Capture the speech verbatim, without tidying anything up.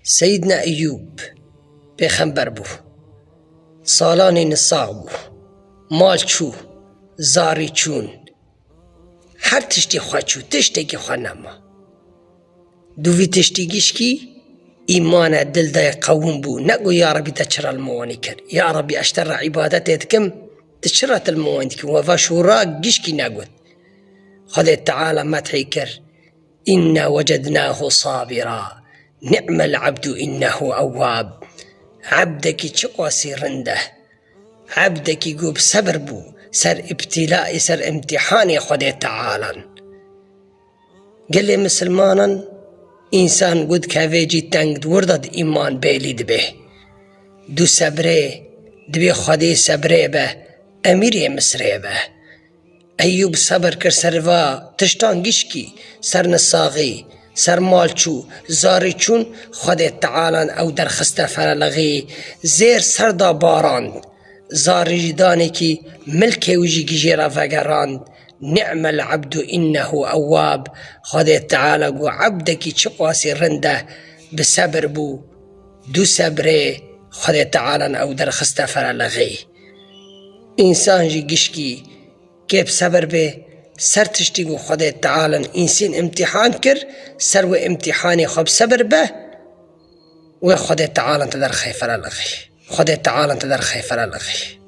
Seyîdna Eyûb pêxember bû. Salanê nisax bû. Mal çû, zarî çûn. Her tiştî xwe çû, tiştekî xwe nema. Dûvî tiştî gişkî îmane dil de qewim bû. Negot, ya Rebî, te çira li min wanî kir? Ya Rebî, ez ji te re îbadetê dikim, tu çira tu li min wanî dikî? Weva şûra gişkî negot. Xwedê Teala methî kir. Înna wecednâhu sabira. Ni'mel abdu innehu ewwab. Ebdekî çiqasî rind e. Ebdekî ku bi sebir bû ser îbtîlayê, ser îmtîhanê Xwedê Tealan. Gelê misilmanan, însan ku dikeve cî teng di wir de di îman bêlî dibe. Du sebrê, divê Xwedê sebrê be, emîrê Misrê be. Eyûb sebir kir ser va tiştan gişkî, ser nisaxî, ser mal çû, zarî çûn, Xwedê Tealan ew derxiste ferelixî, zêr ser da barand. Zarî jî danekî milkê wî jî gijê re vegerand. Ni'mel abdu innehu ewwab. Xwedê Teala got, ebdekî çiqasî rind e, bi sebir bû, du sebrê, Xwedê Tealan ew derxiste ferelixî. Însan jî gişkî kê bi sebir bê, ser tiştî ku Xwedê Tealan însên îmtîhan kir, ser wê îmtîhanê xwe bi sebir be, wê Xwedê Tealan te derxê ferelixî. Xwedê Tealan te derxê ferelixî.